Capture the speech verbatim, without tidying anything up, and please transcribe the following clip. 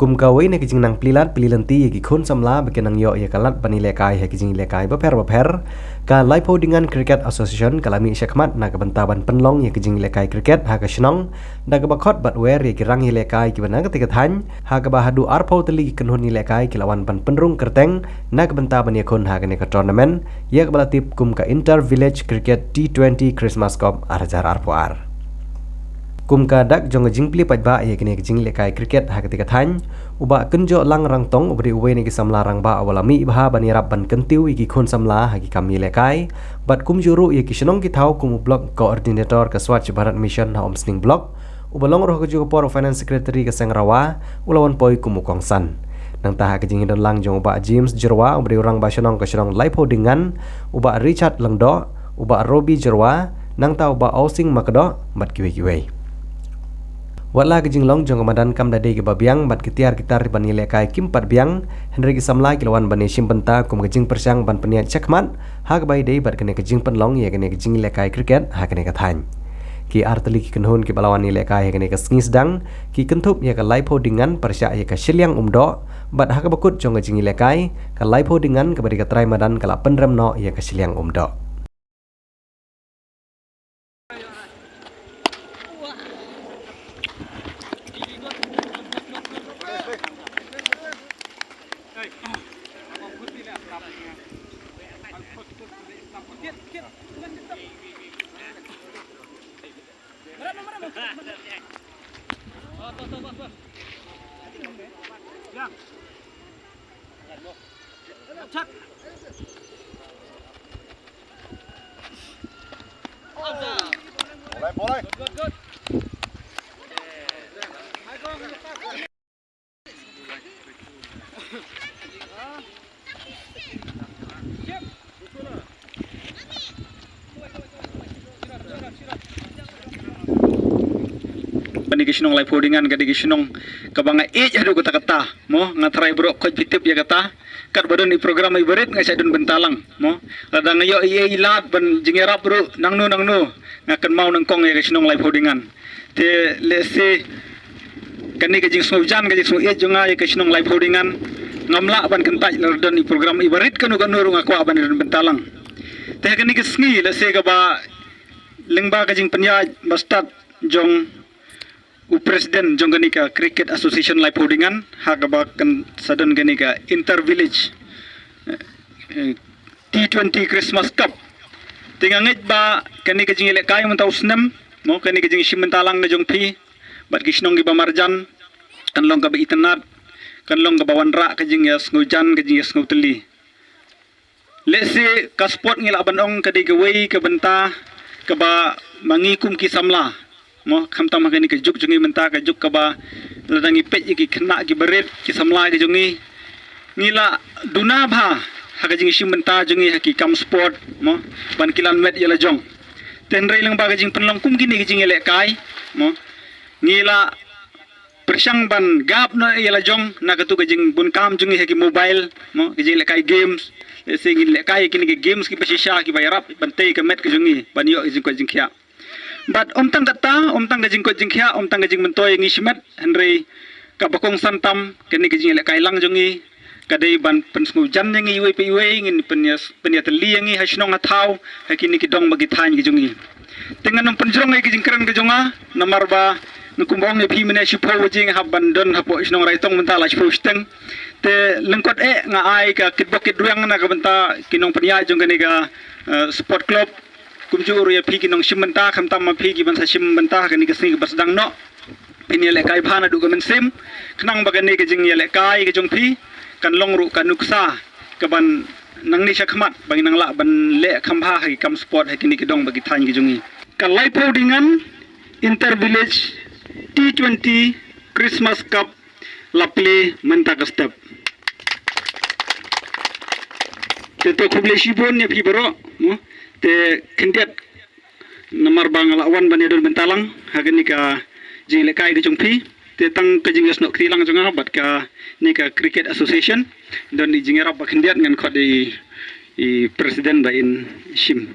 Kum kawei na ki jingnang plie lad plie lynti ïa ki khun samla ba kin nang ïoh ïa ka lad ban ïalehkai ha ki jingïalehkai bapher bapher, ka Laiphaw Dingan Cricket Association ka la mih shakhmat na ka bynta ban pynlong ïa ki jingïalehkai cricket ha ka shnong, da kaba khot bad wer ïa ki rang ïalehkai kiba na katei ka thaiñ, ha kaba haduh arphew tylli ki kynhun ïalehkai ki la wan ban pynrung kyrteng na ka bynta ban ïakhun ha kane ka tournament, ïa kaba la tip kum ka Inter Village Cricket T twenty Christmas Cup ar hajar arphew ar. Kum ka dak jong ka jingplie paidbah ïa kane ka jingïalehkai cricket ha katei ka thaiñ, u Bah Kynjohlang Rangtong uba dei uwei na ki samla rangbah uba la mih bha ban ïarap ban kyntiew ïa ki khun samla ha ki kam ïalehkai, bad kumjuh ruh ïa ki shnong ki thaw kum u Block Coordinator ka Swachh Bharat Mission ha Umsning Block, uba long ruh ha kajuh ka por u Finance Secretary ka Seng Rawa, u la wan poi kum u kongsan. Nangta ha ka jingïadon lang jong u Bah James Jyrwa uba dei u rangbah shnong ka shnong Laiphaw Dingan, u Bah Richard Lyngdoh, u Bah Robi Jyrwa, nangta u Bah Awsing Makdoh bad kiwei kiwei. Wat la ka jinglong jong ka madan kam da dei kaba biang bad ki tiar ki tar ban ïalehkai kim pat biang, hynrei ki samla ki la wan ban ïashim bynta kum ka jingpyrshang ban pynïaid shakhmat ha kaba ïadei bad kane ka jingpynlong ïa kane ka jingïalehkai cricket ha kane ka thaiñ. Ki ar tylli ki kynhun kiba la wan ïalehkai ha kane ka sngi sdang ki kynthup ïa ka Laiphaw Dingan pyrshah ïa ka Shiliang Umdoh, bad ha kaba kut jong ka jingïalehkai, ka Laiphaw Dingan kaba dei ka trai madan ka la pynrem noh ïa ka Shiliang Umdoh. Kane ka shnong Laiphaw Dingan ka dei ka shnong kaba nga ïeit haduh katta katta, mo, nga tharai baroh khoit phi tip ïa kata. Katba don i program iba rit nga shah don bynta lang, mo. Lada nga ïoh ei ei lad ban jingïarap ruh nangno nangno, nga kynmaw nyngkong ïa ka shnong Laiphaw Dingan. Te lehse kane ka jingsngewjan, ka jingsngewïeit jong nga ïa ka shnong Laiphaw Dingan, ngam lah ban kyntait lada don i program iba rit kano kano ruh nga kwah ban don bynta lang. Te ha kane ka sngi lehse kaba lyngba ka jingpynïaid ba stad jong u president jong kane ka Cricket Association Laiphaw Dingan, ha kaba kan sa don kane ka Inter Village, eh, eh, T twenty Christmas Cup. Te nga ngeit ba kane ka jingïalehkai mynta u snem, mo, kane ka jingshim bynta lang ka jong phi bad ki shnong kiba marjan, kan long kaba itynnad, kan long kaba wanrah ka jingïasngewjan, ka jingïasngewtylli. Lehse ka sport ngi lah ban ong ka dei kawei ka bynta kaba ma ngi kum ki samla, mo, khamtam ha kane ka juk jong ngi mynta, ka juk kaba lada ngi peit ïa ki khynnah kiba rit, ki samla ki jong ngi, ngi la duna bha ha ka jingshim bynta jong ngi ha ki kam sport, mo, ban kilan met ïa la jong. Te hynrei lyngba ka jingpynlong kum kine ki jingïalehkai, mo, ngi la pyrshang ban gap noh ïa la jong na katu ka jingbun kam jong ngi ha ki mobile, mo, ka jinglehkai games. Lehse ngin lehkai kine ki games kiba shisha kiba ïarap ban tei ka met ka jong ngi ban ïoh ka jingkoit jingkhiah. Bad ym tang kata, ym tang ka jingkoit jingkhiah, ym tang ka jingmyntoi ïa ngi shimet, hynrei kaba kongsan tam kane ka jinglehkai lang jong ngi ka dei ban pynsngewjan ïa ngi iwei pa iwei, ngin pynïa, pynïatylli ïa ngi ha shnong ha thaw, ha kine ki dong bad ki thaiñ ki jong ngi. Te ngan ym pynjrong ïa ki jingkren ka jong nga, namar ba nga kumba ong ïa phi mynne shiphew baje nga hap ban don hapoh shnong Raitong mynta la shiphew shiteng. Te lyngkot eh nga ai ka kitbok kitrwiang na ka bynta ki nongpynïaid jong kane ka, eh, sport club. Kumjuh ruh ïa phi ki nongshim bynta, khamtam ma phi kiban sa shim bynta ha kane ka sngi kaba sdang noh. Phin ïalehkai bha naduh ka mynsiem, khnang ba kane ka jingïalehkai ka jong phi kan long ruh ka nuksa kaban nangne shakhmat ba ngin nang lah ban leh kham bha ha ki kam sport ha kine ki dong bad ki thaiñ ki jong ngi. Ka Laiphaw Dingan Inter Village T twenty Christmas Cup la plie mynta ka step. Te to khublei shibun ïa phi baroh, mo. Te khyndiat namar ba nga la wan ban ïadon bynta lang ha kane ka jinglehkai ka jong phi. Te tang ka jingïasnoh kti lang jong nga bad kane ka Cricket Association, don i jingïarap ba khyndiat ngan khot i, i president ba in shim.